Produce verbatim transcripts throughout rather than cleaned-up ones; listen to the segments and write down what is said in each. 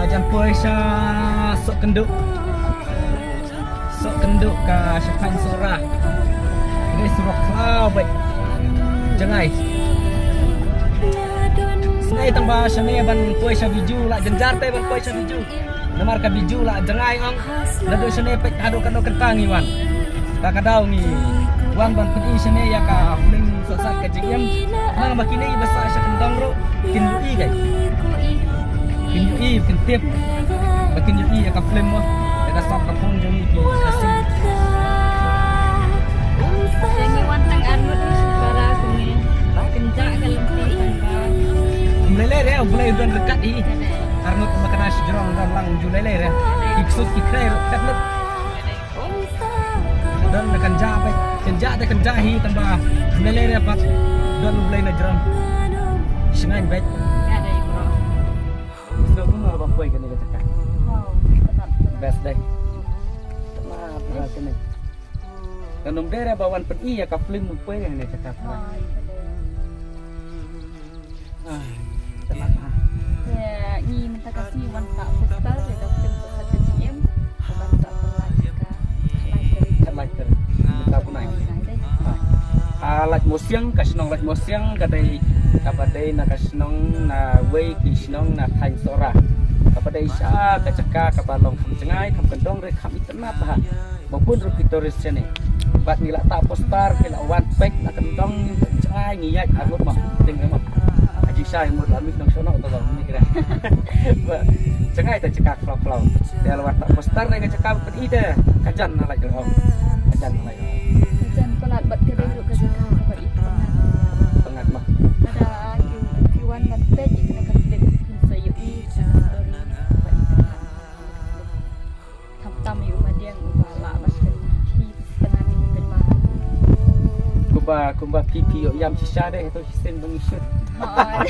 Jan poi sha Sohkynduh. Sohkynduh ka sha Thaiñ Sohra. Ngi surok khlaw bad jngai. Snei tang ba shane ban poi sha Biju, la jynjar te ban poi sha Biju. Namar ka Biju la jngai ong. Naduh shane peit haduh katno kynta ngi wan. Ka ka daw ngi wan ban pyni shane ïa ka film Sohsat Ka Jingim. Namar ba kine ba sah sha kyndong ruh kin ïohi kai. Kin ïohi, kin tip. Ba kin ïohi ïa ka film mo. Ïa ka sap ka pung jong ngi ki Khasi. Te ngi wan tang arngut para kumne. Kynjah ka lynti tang ba. Ym lei lei re, ym lei don ryngkat i. Arngut ma kane shi jrong don lang ju lei lei re. Ki ksut ki khrei ruh kat lut. Don na kynjah bad kynjah te kynjah hi tang ba. Ym lei lei re pat. Don U Blei na jrong. Shngaiñ bad. Sngewbha kumno ba poi kane ka jaka. Best dei. Tama tama kane. Kan ym dei re ba wan pyni ïa ka film ym poi kane ka jaka. Ah, tama. Ïa ngi mynta ka sngi wan pah poster ïa ka film Sohsat Ka Jingim. Ka ban sa pynlait ka khatlai tarik. Khatlai tarik. Mynta bnai. Bnai dei. Ah. Ah, Laitmawsiang, ka shnong Laitmawsiang ka dei kaba dei na ka shnong na wei ki shnong na Thaiñ Sohra. Kaba dei sha ka jaka kaba long kham jngai, kham kyndong re kham itynnad bha. Ba bun ruh ki tourist shane. Bad ngi la tah poster, ki la wan peit na kyndong jngai ngi ïaid arngut ma. Ding ma. Aji shai mut la mih nong shono to ba mih kira. Ba jngai ta jaka khlaw khlaw. Te la wan tah poster ne ka jaka ba pyni te. Ka jan na lait ruh. Ka jan na lait ruh. Ka jan palat bad ka dei ruh ka jaka kaba itynnad. Itynnad ma. Lada ki wan ban peit ïa kane ka film kin sa ïohi ïa ka story. Khamtam ïa u madiang uba lah ban pynmih phi, pynmih phi pynmih. Kumba, kumba phi phi ïoh ïam shisha de, to shisien ba ngi shoot. Hooid.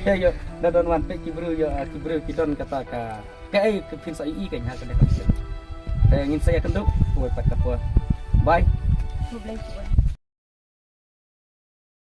Te ïoh, da don wan peit ki briew ïoh, ki briew ki don kata ka. Kaei ka phin sa ïohi ka ïa ka de ka shoot. Te ngin sa ïakynduh, kawei pat ka por. Bye. Khublei shibun.